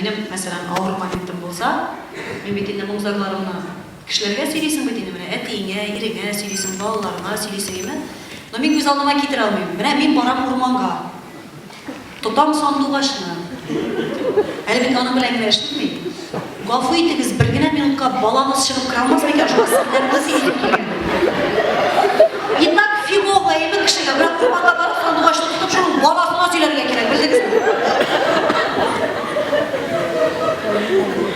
минем, мәсәлән, авыр моментым булса, мин бит инде моң-зарларымны кешеләргә сөйлисең бит инде, менә әтиеңә, иреңә сөйлисең, балаларыңа сөйлисең, әйме? Но мин күз алдыма китерә алмыйм. Менә мин барам урманга. Тотам сандугачны. Әле бит аның белән генә эш бетми. Гафу итегез, бер генә минутка баламыз чыгып керә алмас микән, шуңа серләрне сөйлисем килгән. И так фигово әйбер кешегә, берәр урманга барып сандугачны тотып, шуның баласына сөйләргә кирәк, белдегезме?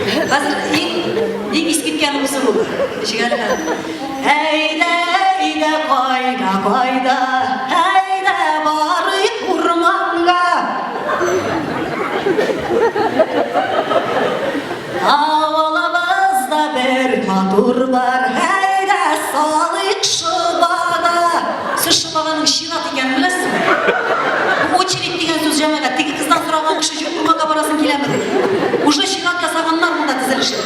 Хәзер иң, иң искиткәне бусы булды. Ничек әле? Әйдә, әйдә, кайда, кайда, әйдә, барыйк урманга. Авылыбызда бер матур бар, әйдә, салыйк шобага. Сез шобаганың чират икәнен беләсезме? Бу очередь дигән сүз, җәмәгать. Теге кыздан сораган кеше юк, урманга барасың киләме ди. Уже чират ясаганнар монда тезелешеп.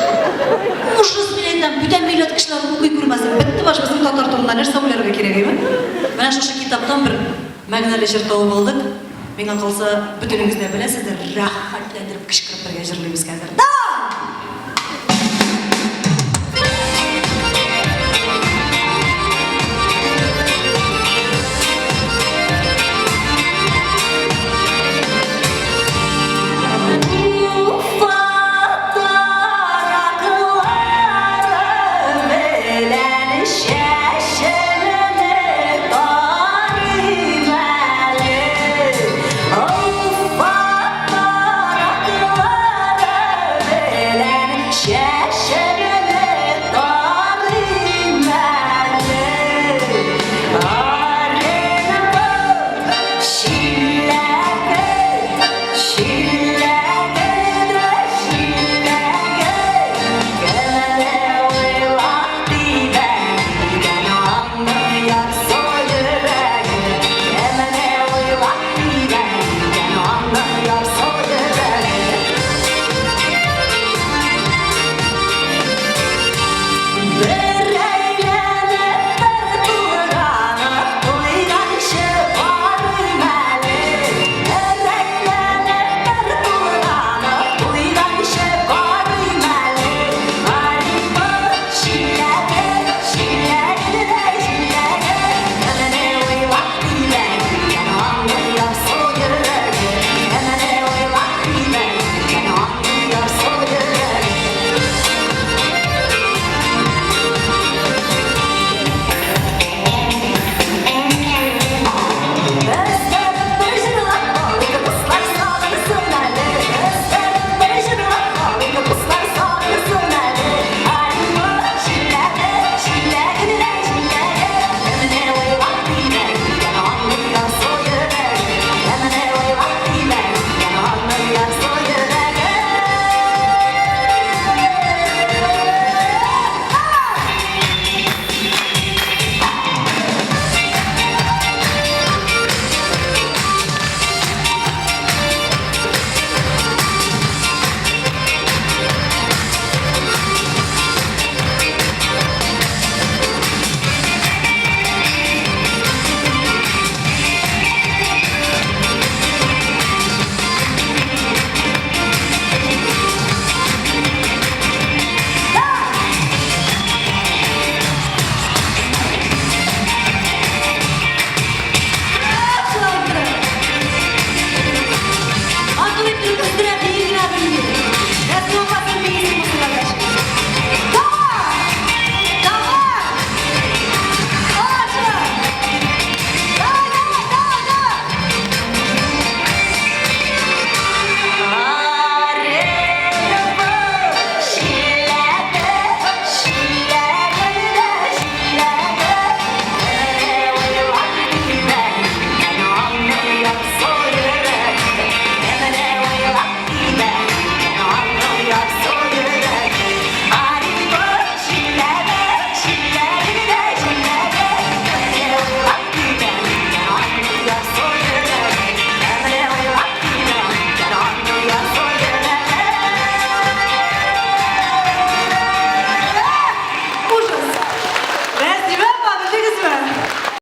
Ужас, мин әйтәм, бүтән милләт кешеләре укый күрмәсен. Бетте баш безнең татар турында нәрсә уйларга кирәк, әйме? Менә шушы китаптан бер мәгънәле җыр табып алдык. Миңа калса, бөтенегез дә беләсездер, рәхәтләндереп кычкырып бергә җырлыйбыз хәзер. Давай!